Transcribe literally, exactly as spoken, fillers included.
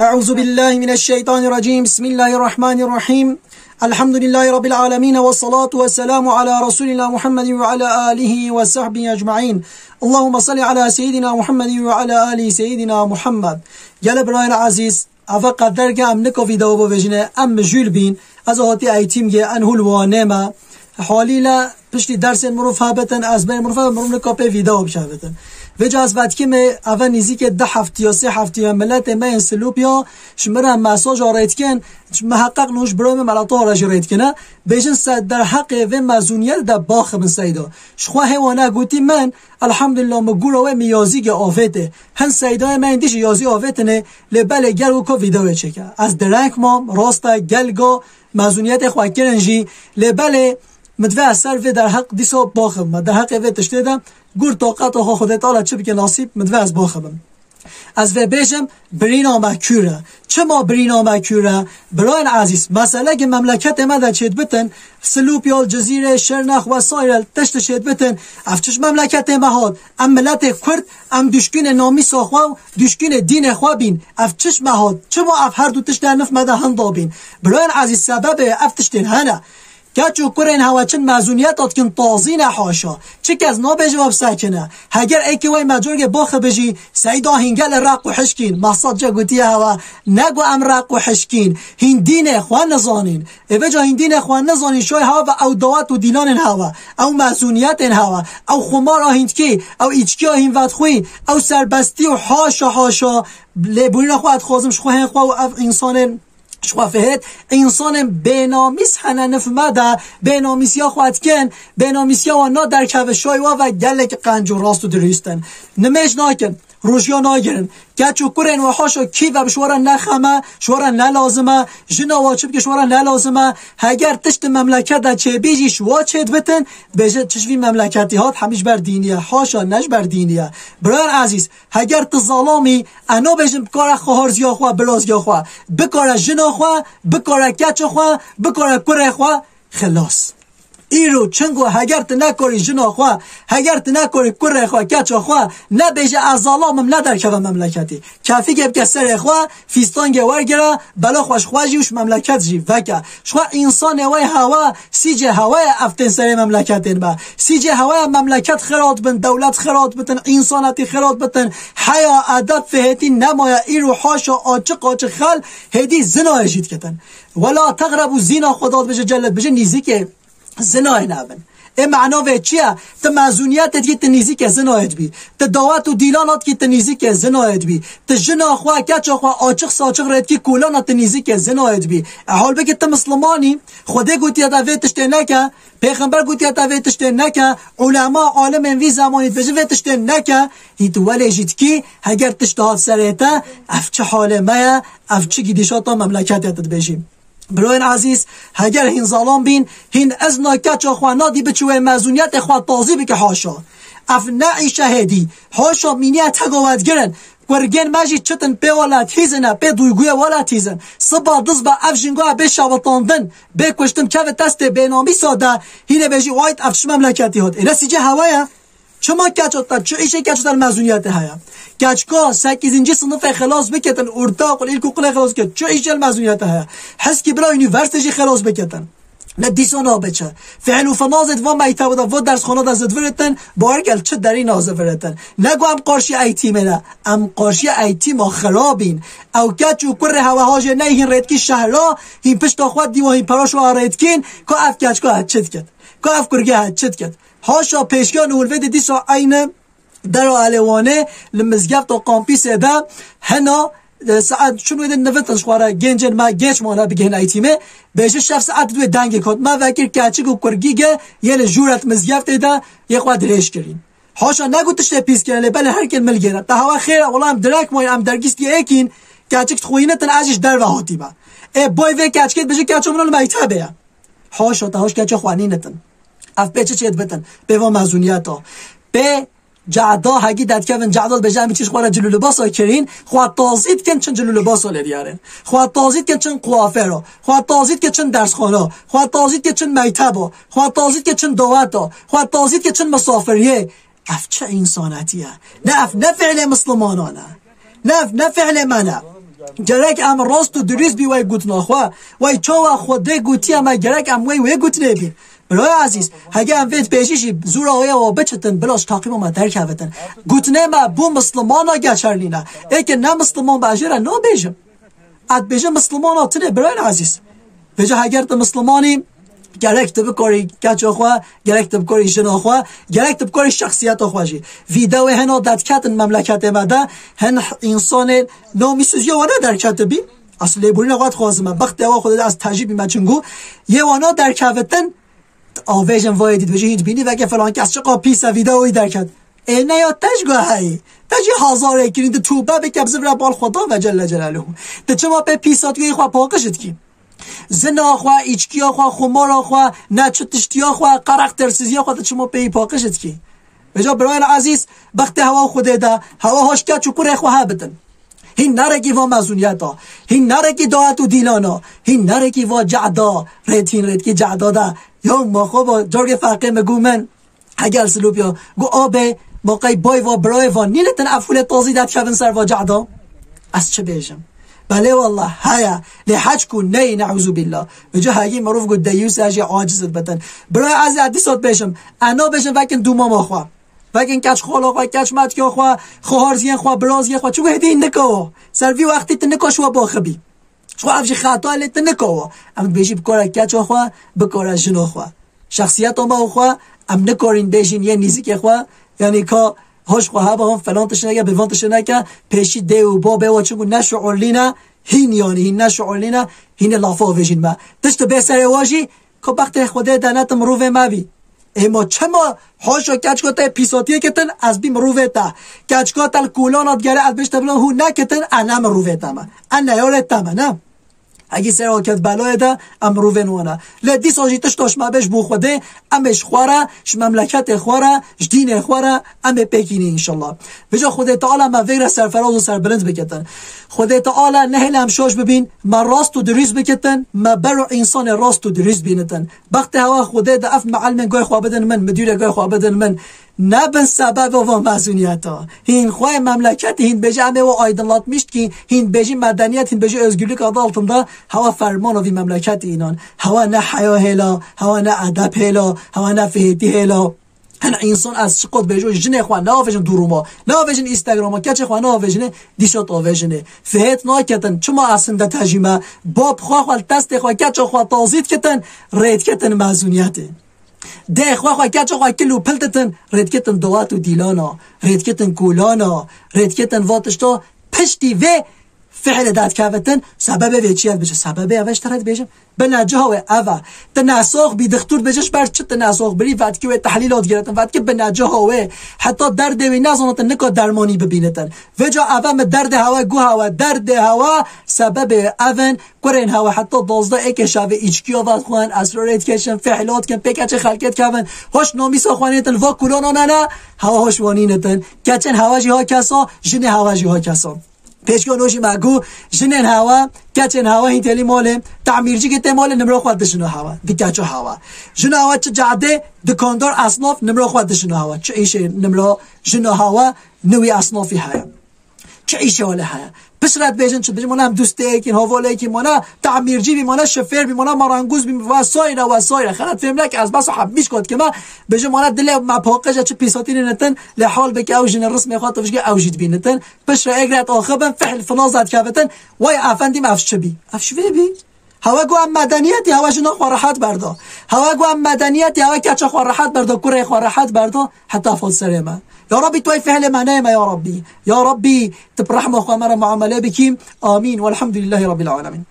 أعوذ بالله من الشيطان الرجيم. بسم الله الرحمن الرحيم. الحمد لله رب العالمين، والصلاة والسلام على رسولنا محمد وعلى آله وصحبه أجمعين. اللهم صل على سيدنا محمد وعلى آل سيدنا محمد. Gelê birayên ezîz, eva qederge em nika vîdeo bivêjine, em mijûl bîn. Ez hatî eğitim ge, en hûl wane me. Halîle piştî dersên mirov hebitin, ezberên mirov hebitin, mirov nika pê vîdeo bişevitin. Vêca ez vetkimê, eve nîzîkê du heftiya, sê heftiya miletê me yên Silûpiya ji min re mesaja rê dikin, ji miheqeq nû ji birayê min Melatoha re jî rê dikine. Bêjin se derheqê vê mezûniyet de baxibin seyda. Ji xwe hê wane gotî min, elhamdulillah, min gura wê min yazî ge avêtê. Hin seydayê me yên dî jî yazî avêtine, lê belê gel wiko vîdeoyê çêke. Ez direng mam, rast e, gelga mezûniyetê xwe kirin jî, lê belê min divê ez ser vê derheq dîsa baxim. Me derheqê vê tiştê de gur taqeta xwe Xwedê Teala çi bike nasîb, min divê ez baxibim. Ez vê bêjim, birîna me kûr e. Çima birîna me kûr e? Birayên ezîz, mesele ki memleketê me de çêdibitin, Silûpya, Cizîrê, Şirnex wesaire tişt çêdibitin, ev çiş memleketê me hat? Em miletê Kurd, em duşkînê namîsa xwe û duşkînê dînê xwe bîn. Ev çiş me hat? Çima ev her du tişt her nif me de hinda bîn? Birayên ezîz, sebebê ev tiştên hene. Keç û kurên hewe çin mezûniyeta dikin tazî ne haşa. Çi kes nabêje we bisekine. Heger êkê wey me corgê baxibijî, seyda hîn gelê req û hişkîn. Me sed ca gotiye hewe, nego em req û hişkîn. Hîn dînê xwe nizanîn. Ê vêca hîn dînê xwe nizanîn, şoy hewe ve ew dawet û dîlanên hewe, ew mezûniyetên hewe, ew xumara hîndkî, ew îçkiya hîn vedxwî, ew serbestî û haşa haşa lêbûrîna xwe ez dixwazim ji xwe hên xwe û ev însanên Ji xwe fihêt, însanên bênamîs hene nif me de, bênamîsiya xwe dikin, bênamîsiya wan na derkeve şoy wa ve gelek qenc û rast û dirûst in. Nimêj nakin, rojiya nagirin. Keç û kurên we haşa kî ve bi ji we re ne xem e, ji we re ne lazim e, jina wa çi bike ji we re ne lazim e. Heger tişt di memleket de çêbî jî ji wa çêdibitin, bêje çi ji vî memleketî hat, hemî ji ber dînî ye. Haşa, ne ji ber dînî ye. Birayên ezîz, Heger tu zalam î, ez nabêjim bikare xeharziya xwe, birazgiya xwe, bikare jina xwe, bikare keça xwe, bikare kurê xwe, xilas. Îro çingo heger tu nekarî jina xwe, heger tu nekarî kurê xwe, keça xwe, nebêje ez zalam im, nederkeve memleketî. Kefîgê bike serê xwe, fîstangê wergire, bela xwe ji xwe jî û ji memleket jî veke. Ji xwe însanê wey hewa, sîcê hewa ye ev tên serê memleketên me. Sîcê hewa ye memleket xira dibin, dewlet xira dibitin, însanetî xira dibitin. Heya, edeb, fihêtî nemaye, îro haşa açiq açiq xel hêdî zinayê jî dikitin. Wela teqrebû zîna, Xweda dibêje, Celle dibêje, nîzîkê zinayê nebin. Ê mena vê çi ye? Tu mezûniyetê dikî, tu nîzîkê zinayê dibî. Tu dawet û dîlana dikî, tu nîzîkê zinayê dibî. Tu jina xwe, keça xwe açiq saçiq rê dikî, kolana tu nîzîkê zinayê dibî. E, halbikî tu misliman î, Xwedê gotiye te vê tiştê neke, Pêxember gotiye te vê tiştê neke, ulema, alimên vî zemanî dibêjin vê tiştê neke, hî tu welê jî dikî, heger tişt hat serê te, ev çi halê me ye, ev çi gidîşata memleketê tu dibêjî. Birayên ezîz, heger hîn zalam bîn, hîn izna keça xwe nadî biçi wê mezûniyetê xwe tazî bike, haşa. Ev ne îşe hêdî. Haşa, mîniye tego wedgirin. Kurgên me jî çitin pê welatîzin e, pê duyguyê welatîzin. Siba diz be ev jingoya bê şewitandin, bê kuştin keve testê bênamîsa de, hînê bêjî, wayt ev çi memleketî hat. Êne sîcê hewa ye. Çima keça te, çi îşê keça te li mezûniyetê heye? Keçka sekîzincî sinifê xelas biketin, ortaokul, îlkokulê xelas biketin, çi îşê li mezûniyetê heye? Heskî bila unîversîte jî xelas biketin. Ne dîsa nabe çi. Fiil û finazê di van mekteba de, van dersxana de zidviritin, bawer ke li çi derî naziviritin. Ne ku em qarşî eğitimê ne, em qarşî eğitîma xirabîn. Ew keç û kurê hewe hajê ney hîn rêdikî şehra, hîn pişta xwe dîwa hîn pera şoa rêdikîn, ka ev keçka het çi dikit? Ka ev kurge het çi dikit? Haşa pêşiya nû li vê de dîsa eyni dera Elê Wanê li mizgefta kampîsê de hena, e, saet çûn wê de nivitin ji xwe re gencên me geç mane bigihên eğitimê. Bêje şev saet duê dengê got. Me vekir keçik û kurgî ge yê li jûret mizgeftê de yê xwe dirêj kirîn. Haşa ne ku tiştê pîs kirin, lê belê her kên milgêre. Te hewa xêr e, wela em direk mayîn, em dergîstî êkîn, keçik dixwînitin, ez jî ji derve hatîme. Ê boy vê keçikê dibêje keça min li mektebê ye. Haşa te hoş keça xwe nînitin. Ev pê çi çêdibitin? Pê va mezûniyeta. Pê cehda hegî derdikevin cehda dibêje em çi ji xwe re cil û libasa kirîn, xwe tazî dikin çin cil û libasa lê diyarên. Xwe tazî dikin çin kuafero. Xwe tazî dikin çin dersxana. Xwe tazî dikin çin mekteba. Xwe tazî dikin çin daweta. Xwe tazî dikin çin misafiriyê. Ev çi însanetî ye? Ne ev ne fiilê mislimanan e. Ne ev ne fiilê me ne. Gerek em rast û dirîst bî wey gotina xwe. Wey çawa Xwedê gotiye me, gerek em wey wê gotinê bîn. Birayê ezîz, hege em vê pêşî jî zûra wê wa biçitin, bila ji taqîba me derkevitin. Gotinê me bo Mislimana geçerlî ne. Ê ke ne Misliman be, ez jê re nabêjim. Ez dibêjim Mislimana tune, birayên ezîz. Vêca heger tu Mislimanî, gerek tu bikarî keça xwe, gerek tu bikarî jina xwe, gerek tu bikarî şexsiyeta xwe jî. Vîdeoyê hena derdiketin memleketê me de, hin însanên namîsûziya wana derketibî. Ez lêborîna xwe dixwazim, me bextê ewa xwe dide, ez tejî bîme çingû. Yê wana derkevitin, avêjin vayê dî, dibêjin hîn dibînî, veke filan kes çiqa pîs e, vîdeoyî derket. Ê ne ya te ji go heyî. Te jî hazarê kirî, di tûbe bike, bi zivra bal Xweda ve Celle Celaluhu. Te çima pê pîsatiyoyê xwe paqij dikî? Zina xwe, îçkiya xwe, xumara xwe, neçi tiştiya xwe, karaktersiziya xwe, te çima pê paqij dikî? Vêca birayên ezîz, bextê hewa Xwedê de, hewa hoş keç û kurê xwe hebidin. Hîn nerekî va mezûniyeta, hîn nerekî daet û dîlana, hîn nerekî va cehda, rêt hîn rêtkî cehda de. Ya ma xwe va cargê feqê me got min, Hegel Silopya, got, "Abê, ma qey bay va, birayê va, nîne tin efûlê tazî de dikevin ser va cehda?" Ez çi bêjim? Belê wallah, heye. Lê heç ku neyê, ne'ûzubîllah. Vêca hegî mirov got, deyûs e jî aciz dibitin. Birayê ez ê dîsa dibêjim. Ez nabêjim vekin dûmama xwe. Vekin keç xala xwe, keç metka xwe, xwarziyên xwe, biraziyên xwe. Çunku hêdî nika wa. Ser vî wextî tu nika şiwa baxibî. Ji xwe ev jî xeta lê tu nikawa. Em dibêjî bikare keça xwe, bikare jina xwe. Şexsiyeta me û xwe, em nikarîn bêjîn yê nîzikê xwe, yanî ka hoş xwe heba hon falan tişt neke, bi van tişt neke, pêşî dê û babê we çunku ne şuurlî ne, hîn yanî hîn ne şuurlî ne, hînê lafa avêjîn me. Tişt bê serê wa jî, Ku bextê Xwedê de ne tu mirovê me bî. Ê ma çima haşa keçka te pîsatiyê kitin, ez bî mirovê te. Keçka te li kolana digere, ez bêj te bila hûn nekitin, e ne mirovê te me. E neyarê te me, ne? Hegî ser aket belayê de, em mirovên wan e. Lê dîsa jî tişta ji me bê ji bo Xwedê, em ê ji xwe re, ji memleketê xwe re, ji dînê xwe re, em ê pêk înî înşallah. Vêca Xwedê Teala me vê re serferaz û serbilind bikitin. Xwedê Teala nehêle em şaş bibîn, me rast û dirîst bikitin, me ber û însanê rast û dirîst bînitin. Bextê hewa Xwedê de ev meelmên goy xwe bidin min, midûrê goy xwe bidin min. Nebin sebeba va mezûniyeta. Hîn xwe memleketî hîn bêjî em ê wa aydınlatmış dikîn, hîn bêjî medeniyet, hîn bêjî özgürlük adı altında hewa fermana vî memleketî înan. Hewa ne heya hêla, hewa ne edeb hêla, hewa ne fihêtî hêla. Hin însan ez çiqo dibêjo, jinê xwe neavêjin dûrûma, neavêjin Instagrama, keçê xwe neavêjinê, dîşa tavêjinê. Fihêt naketin, çima ez hinde tejî me? Bab xwe xwe li testê xwe, keça xwe tazî dikitin, rêdiketin mezûniyetê. Dê xwe xwe keça xwe kil û pil ditin, rêdiketin dawet û dîlana, rêdiketin kolana, rêdiketin va tişta piştî vê fiilê de dikevitin, sebebê vê çi ye dibêje? Sebebê ev e ji te re dibêjim. Bi neciha wê ev e. Tu nesax bî, dixtûr dibêje ji ber çi tu nesax birî, vetkî wê tehlîla digiretin, vetkî bi neciha wê. Heta derdê wî nezana tu nika dermanî bibînitin. Vêca ev e min derdê hewe, guh hewe, derdê hewe, sebebê ev in, kurên hewe heta dozdeh êkê şevê îçkiya vedixwin, esrarê dikeşin, fiila dikin, pê keçê xelkê dikevin, hoş namîsa xwe nêtin, va kulana ne ne, hewe hoş wanînitin. Keçên hewe jî ha kesa, jinê hewe jî ha kesa. Pêşka no jî me got, jinên hewa, keçên hewa hîn têlî malê, temîrcîkê tê malê nimra xwe di jina hewa, di keça hewa. Jina hewa çi cadê, dikandar esnaf nimra xwe di jina hewa. Çi îşê nimra jina hewa niwî esnafî heye? Çi îşê wele heye? Piştre dibêjin çi? Dibêjin mala em dustê yekîn, havalê yekîn, mala temîrcî bî, mala şofêr bî, mala marangûz bî, vesaire, vesaire. Xelet fêm neke ez bes hebmiş kot kime. Bêjin mala dilê me paqij e çi pîsatî nênitin, lê hal bike ew jinê rismê xwe tivişke ew jî dibînitin. Piştre êk re axibin, fihl filan zat kevitin, way efendîm ev çi bî? Ev ji vê bî. Hewe got em medeniyetî, hewe jina xwe rehet berda. Hewe got em medeniyetî, hewe keça xwe rehet berda, kurê xwe rehet berda, heta fot serê me. Ya Rabbî, tu ey fihlê me neyme ya Rabbî. Ya Rabbî, tu bi rehma xwe me re muamele bikî. Amîn. Welhamdulillahî Rabbil alemin.